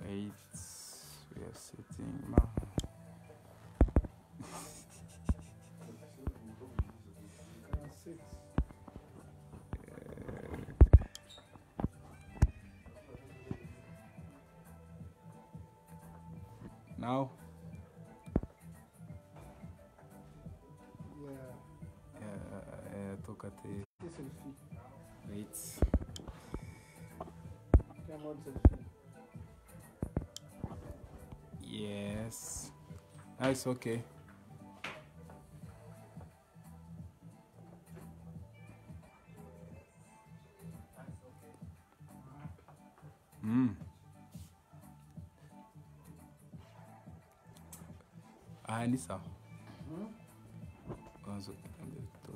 8. We are sitting now. 6. Now? Yeah. Yeah, toca-te. Selfie. Wait. Come on, selfie. Yes. That's okay. Ah, ni sawa. Kwanza tu.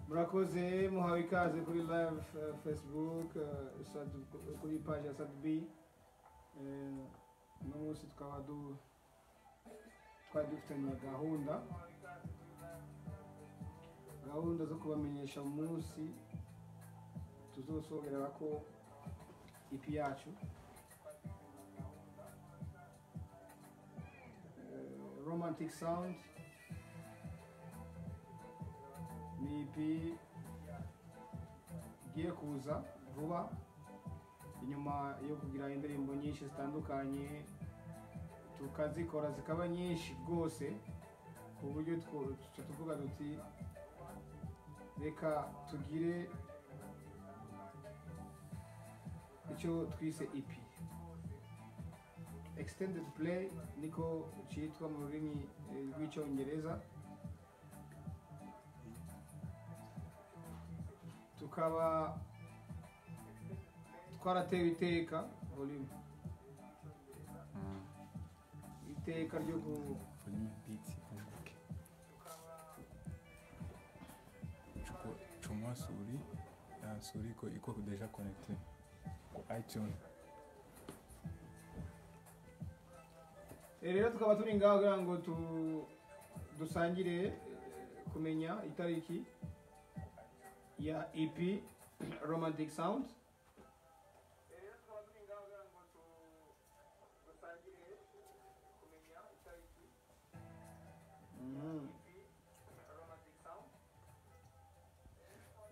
Murakoze, muhawe ikaze kuri live Facebook, kuri page ya Sat-B. Uno munsi tukaba twari dufitanye gahunda zo kubamenyesha umunsi tuzosohorera ko EP yacu Romantic Sound. Ni EP igiye kuza vuba inyuma yo kugira indirimbo nyinshi zitandukanye, tukazikora zikaba nyinshi rwose ku buryo tuvuga duti reka tugire icyo twise EP, Extended Play niko cyitwa mu rurimi rw'icyongereza. Tukaba twaratewe iteka volume iteka ryo ku volume beat ipunguke. Chukua suri ya suri iko deja connecté ku iTunes. Rero tukaba turi ngaho kugira ngo dusangire kumenya itariki ya EP Romantic Sound.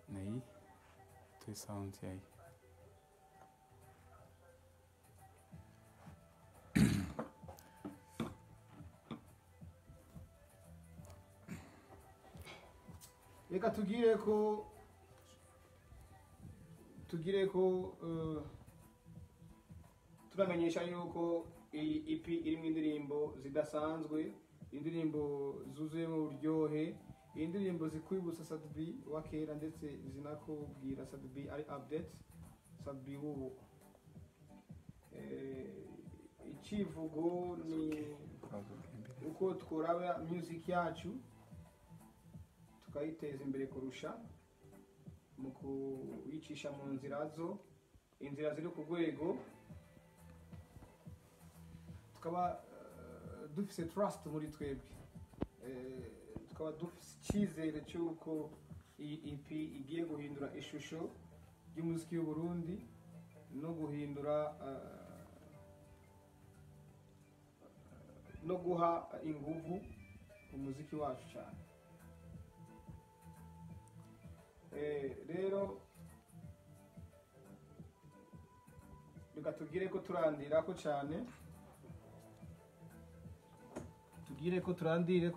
Nei, tu sound yai. Reka tugire ko turamenyesha yuko iyi EP irimo indirimbo zidasanzwe, indirimbo zuzuyemo uburyohe, indirimbo zikwibutsa Sat-B wa kera ndetse zinakubwira Sat-B ari update, Sat-B w'ubu. Icivugo ni uko tworaba music yacu tukayiteza imbere kurusha mu kuyicisha mu nzira zo inzira ziri ku rwego, tukaba dufise trust muri twebwe, tukaba dufise icyizere cy'uko iyi EP igiye guhindura ishusho y'umuziki w'u Burundi no guhindura no guha inguvu umuziki wacu cyane. Rero reka tugire ko turandira ko cyane, tugire ko turandire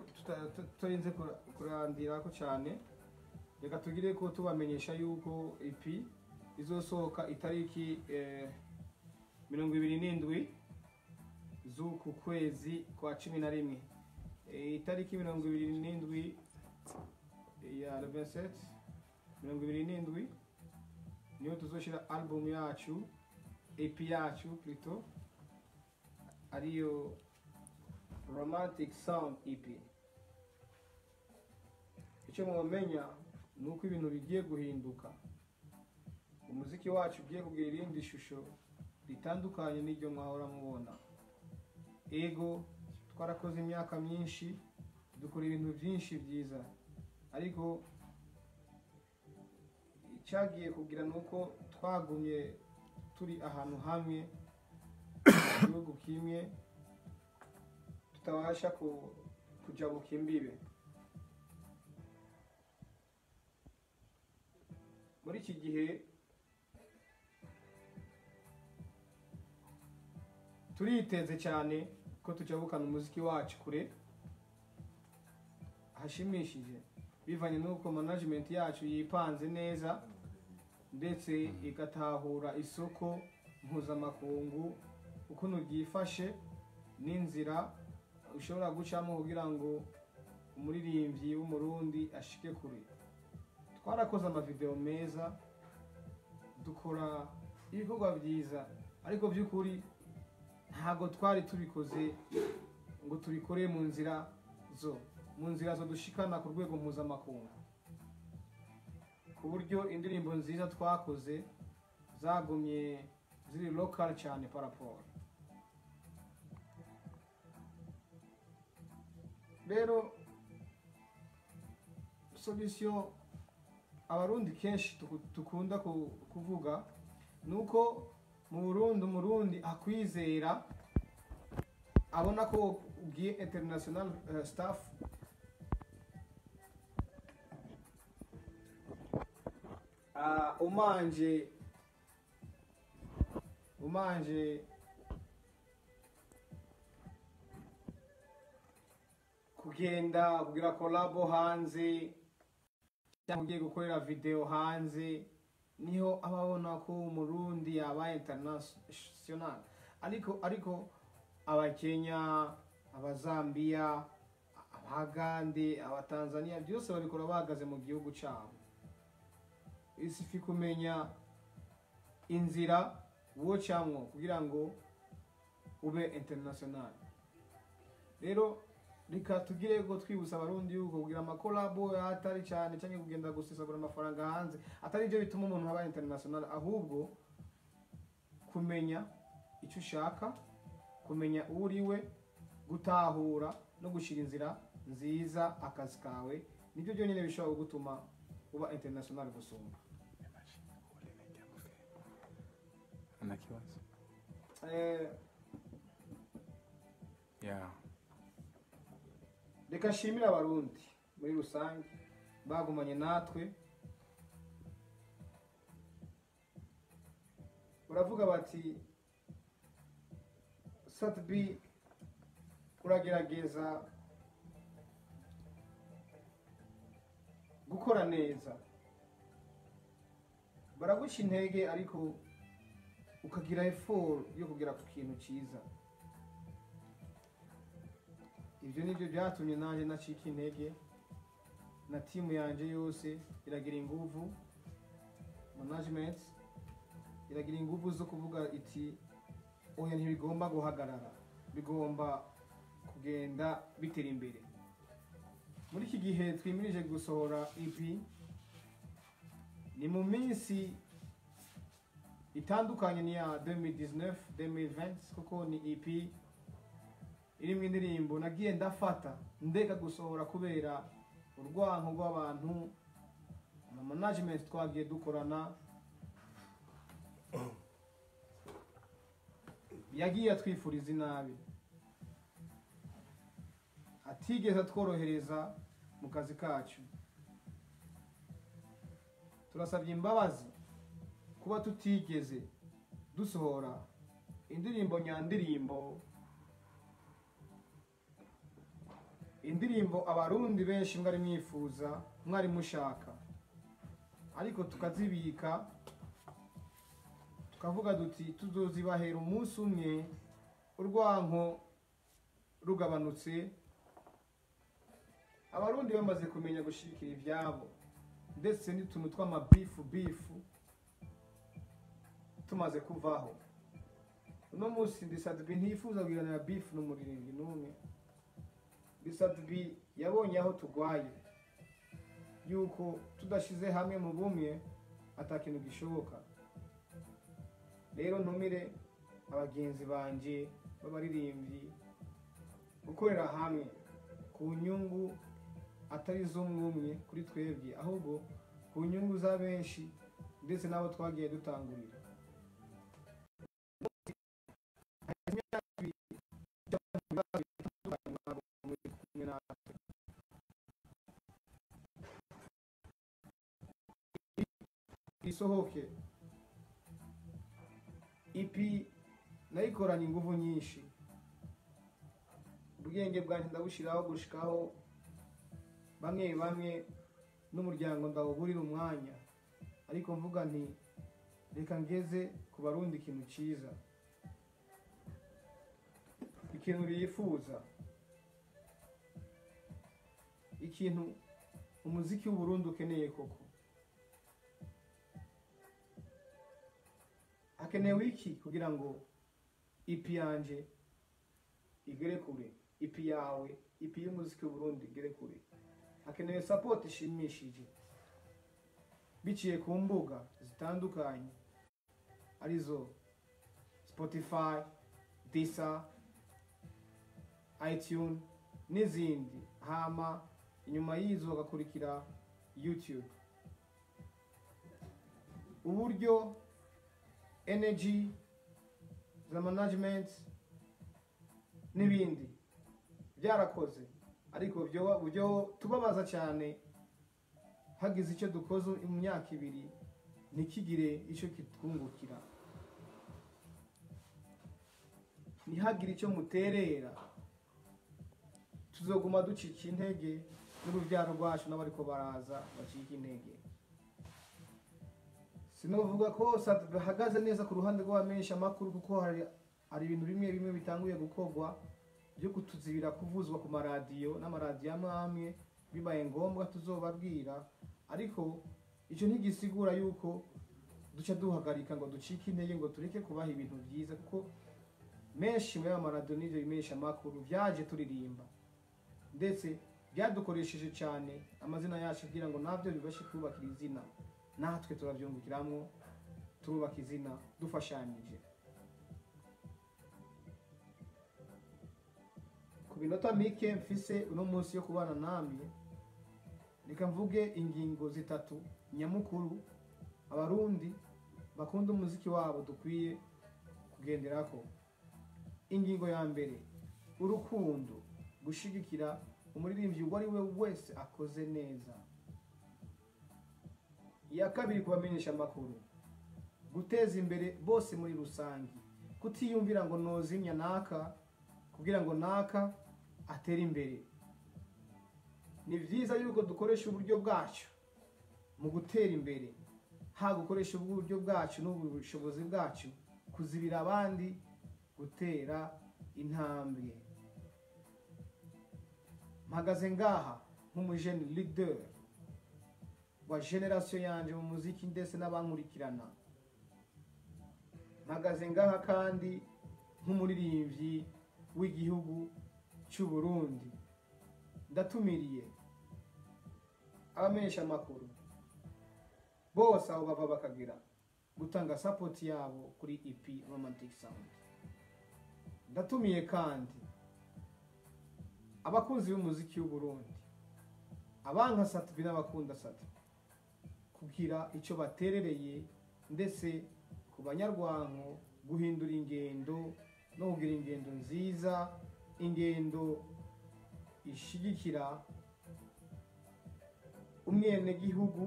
tutarinze kurandira ko cyane. Reka tugire ko tubamenyesha yuko EP izosohoka itariki 27 z'uku kwezi kwa 11. Itariki 27 ya 27 27 niyo tuzoshira album yacu EP yacu plutôt, ariyo Romantic Sound EP. Icyo mumenya ni uko ibintu bigiye guhinduka, umuziki wacu ugiye kugira irindi shusho ritandukanye n'iryo mwahora mubona. Ego twarakoze imyaka myinshi, dukora ibintu byinshi byiza, ariko icyagiye kugira ni uko twagumye turi ahantu hamwe mu gihugu kimwe, tutabasha kujabuka imbibe. Muri iki gihe turiteze cyane ko tujabukana umuziki wacu kure hashimishije, bivanye n'uko management yacu yipanze neza ndetse igatahura isoko mpuzamakungu ukuntu ryifashe n'inzira ushobora gucamo kugira ngo umuririmbyi w'umurundi ashike kure. Twarakoze amavideo meza, dukora ibikorwa byiza, ariko by'ukuri ntabwo twari tubikoze ngo tubikore mu nzira zo dushikana ku rwego mpuzamakungu, ku buryo indirimbo nziza twakoze zagumye ziri local cyane par rapport. Rero solution abarundi kenshi tukunda kuvuga nuko mu Burundi umurundi akwizera, abona ko ugiye international staff, umanje kugenda kugira collabo hanze cyangwa ugiye gukorera video hanze, niho ababona ko umurundi yabaye international. Ariko abakenya, abazambia, abagande, abatanzania byose babikora bahagaze mu gihugu cyabo. Isifi kumenya inzira wocamwo kugira ngo ube international. Rero reka tugire ko twibutsa abarundi yuko kugira amakolabo atari cyane cyangwa kugenda gusesagura amafaranga hanze atari byo bituma umuntu aba international, ahubwo kumenya icyo ushaka, kumenya uriwe, gutahura no gushira inzira nziza akazi kawe, nibyo byonyine bishobora gutuma uba international gusumba. Reka nshimire abarundi muri rusange bagumanye natwe. Uravuga bati Sat-B uragerageza gukora neza, baraguca intege ariko ukagira effort yo kugera ku kintu cyiza. Ibyo nibyo byatumye nanjye nacika intege, na timu yanje yose iragira inguvu, management iragira inguvu zo kuvuga iti oya ntibigomba guhagarara, bigomba kugenda bitera imbere. Muri iki gihe twimirije gusohora EP, ni mu minsi itandukanye ni ya 2019 2020, kuko ni EP irimo indirimbo nagiye ndafata ndeka gusohora kubera urwanko rw'abantu na management twagiye dukorana yagiye atwifuriza inabi, atigeze atworohereza mu kazi kacu. Turasabye imbabazi kuba tutigeze dusohora indirimbo nyandirimbo, indirimbo abarundi benshi mwari mwifuza, mwari mushaka, ariko tukazibika tukavuga duti tuzozibahera umunsi umwe urwanko rugabanutse, abarundi bamaze kumenya gushikira ibyabo ndetse n'utuntu tw'amabifu bifu tumaze kuvaho. Uno munsi ndi Sat-B ntiyifuza kugiranira beef n'umuririmbyi n'umwe. Ndi Sat-B yabonye aho tugwaye, yuko tudashize hamwe mu bumwe ata kintu gishoboka. Rero ntumire abagenzi banje b'abaririmbyi gukorera hamwe ku nyungu atari z'umwe kuri twebwe, ahubwo ku nyungu za benshi ndetse n'abo twagiye dutangurira. Isohoke EP nayikoranye ingufu nyinshi, ubwenge bwanjye ndabushiraho gushikaho bamwe bamwe n'umuryango ndawuburira umwanya, ariko mvuga nti reka ngeze ku Barundi ikintu ciza, ikintu bifuza, ikintu umuziki w'u Burundi ukeneye koko. Hakenewe iki kugira ngo EP yanje igere kure, EP yawe, EP y'umuziki w'u Burundi igere kure? Hakenewe support ishimishije biciye ku mbuga zitandukanye arizo Spotify, Deezer, iTunes n'izindi, hama inyuma y'izo hagakurikira YouTube. Uburyo energy za management n'ibindi byarakoze, ariko byo tubabaza cyane hagize icyo dukoze mu myaka ibiri ntikigire icyo kitwungukira, ntihagire icyo muterera, tuzoguma ducika intege n'urubyaro rwacu n'abariko baraza bacika intege. Sinovuga ko bahagaze neza ku ruhande rw'abamenyesha amakuru, kuko hari ibintu bimwe bimwe bitanguye gukorwa byo kutuzibira kuvuzwa ku maradiyo n'amaradiyo amwe amwe, bibaye ngombwa tuzobabwira, ariko icyo ntigisigura yuko duca duhagarika ngo ducike intege ngo tureke kubaha ibintu byiza, kuko menshi muri aya maradiyo n'ibyo bimenyesha amakuru byaje turirimba, ndetse byadukoresheje cyane amazina yacu kugira ngo nabyo bibashe kubakira izina, natwe turabyungukiramwo turubaka izina dufashanyije. Ku minota mike mfise uno munsi yo kubana namwe, reka mvuge ingingo zitatu nyamukuru Abarundi bakunda umuziki wabo dukwiye kugenderako. Ingingo ya mbere, urukundo, gushigikira umuririmbyi uwo ari we wese akoze neza. Iya kabiri, kubamenyesha amakuru, guteza imbere bose muri rusangi, kutiyumvira ngo nozimya naka kugira ngo naka atere imbere. Ni vyiza yuko dukoresha uburyo bwacu mu gutera imbere, ha gukoresha uburyo bwacu n'ubushobozi bwacu kuzibira abandi gutera intambwe. Mpagaze ngaha nk'umujene leader wa generation yanje mu muziki ndetse n'abankurikirana. Mpagaze ngaha kandi nk'umuririmbyi w'igihugu cy'u Burundi. Ndatumiriye abamenyesha amakuru bose aho bava bakagira gutanga support yabo kuri EP Romantic Sound. Ndatumiye kandi abakunzi b'umuziki w'u Burundi, abanka Sat-B n'abakunda Sat-B, kugira icyo baterereye, ndetse ku banyarwanko guhindura ingendo no kugira ingendo nziza, ingendo ishigikira umwenegihugu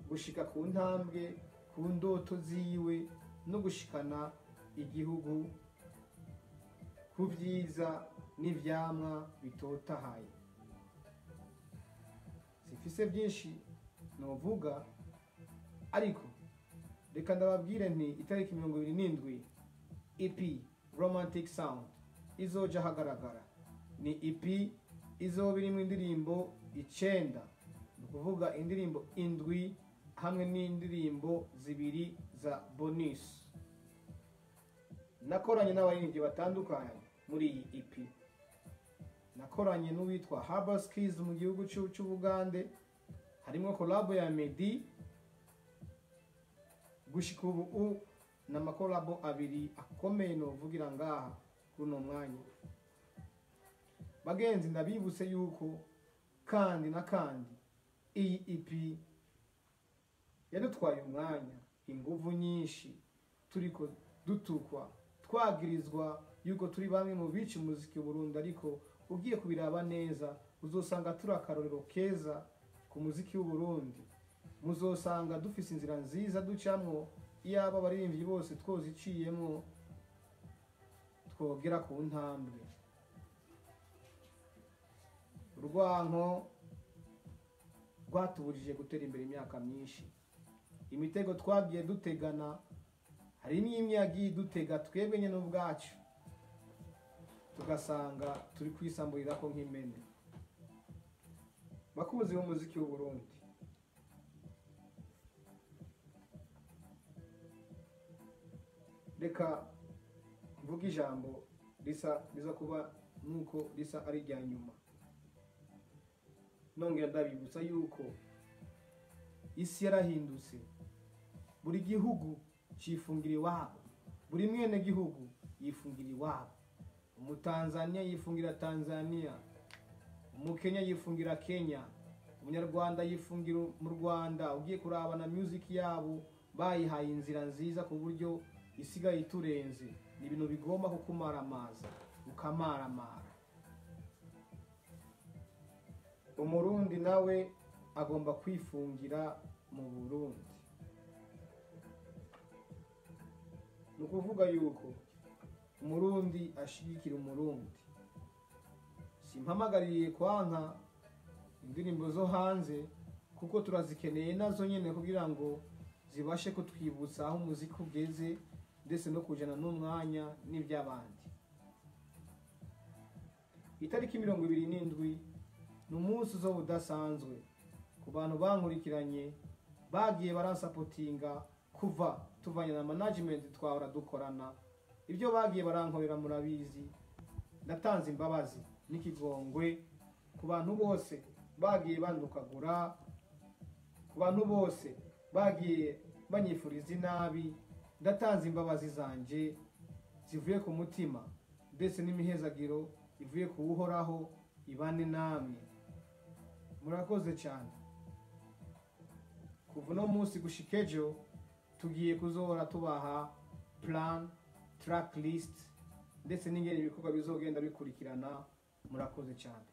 gushika ku ntambwe, ku ndoto ziwe, no gushikana igihugu ku vyiza n'ivyamwa bitotahaye. Sifise byinshi novuga, ariko reka ndababwire nti itariki 27 EP Romantic Sound izoja ahagaragara. Ni EP izoba irimwo indirimbo 9, ni ukuvuga indirimbo 7 hamwe n'indirimbo 2 za bonus. Nakoranye n'abaririmbyi batandukanye muri iyi EP. Nakoranye n'uwitwa Habas Keys mu gihugu cy'Ubugande, harimo collabo ya Meddy. Gushika ubu n'amakolabo abiri akomeye novugira ngaha kuri uno mwanya. Bagenzi, ndabibutse yuko kandi na kandi iyi EP yadutwaye umwanya, inguvu nyinshi, turiko dutukwa, twagirizwa yuko turi bamwe mu bica umuziki w'Uburundi, ariko ugiye kubiraba neza uzosanga turi akarorero keza ku muziki w'Uburundi. Muzosanga dufise inzira nziza ducamwo, iyaba abaririmbyi bose twoziciyemwo twogera ku ntambwe. Urwanko rwatubujije gutera imbere imyaka myinshi. Imitego twagiye dutegana, hari n'imwe yagiye dutega twebwe nyene ubwacu, tugasanga turi kwisamburirako nk'impene. Bakunzi b'umuziki w'Uburundi, reka mvuge ijambo risa riza kuba nuko risa ari irya nyuma. Nongera ndabibutsa yuko isi yarahindutse, buri gihugu cifungira iwabo, buri mwene gihugu yifungira iwabo. Umutanzania yifungira Tanzania, Umukenya yifungira Kenya, Umunyarwanda yifungira mu Rwanda. Ugiye kuraba na music yabo bayihaye inzira nziza ku buryo isigaye iturenze. Ni ibintu bigomba kukumaramaza ukamaramara. Umurundi nawe agomba kwifungira mu Burundi. Ni ukuvuga yuko Umurundi ashigikira Umurundi. Simpamagariye kwanka indirimbo zo hanze, kuko turazikeneye nazo nyene kugira ngo zibashe kutwibutsa aho umuziki ugeze, ndetse no kujana n'umwanya n'iby'abandi. Itariki 27 ni umunsi uzoba udasanzwe ku bantu bankurikiranye, bagiye baransapotinga kuva tuvanye na management twahora dukorana. Ibyo bagiye barankorera murabizi. Ndatanze imbabazi n'ikigongwe ku bantu bose bagiye bandukagura, ku bantu bose bagiye banyifuriza inabi. Ndatanze imbabazi zanje zivuye ku mutima, ndetse n'imihezagiro ivuye ku Uhoraho ibane namwe. Murakoze cyane. Kuva uno munsi gushika ejo tugiye kuzohora tubaha plan, track list, ndetse n'ingene ibikorwa bizogenda bikurikirana. Murakoze cyane.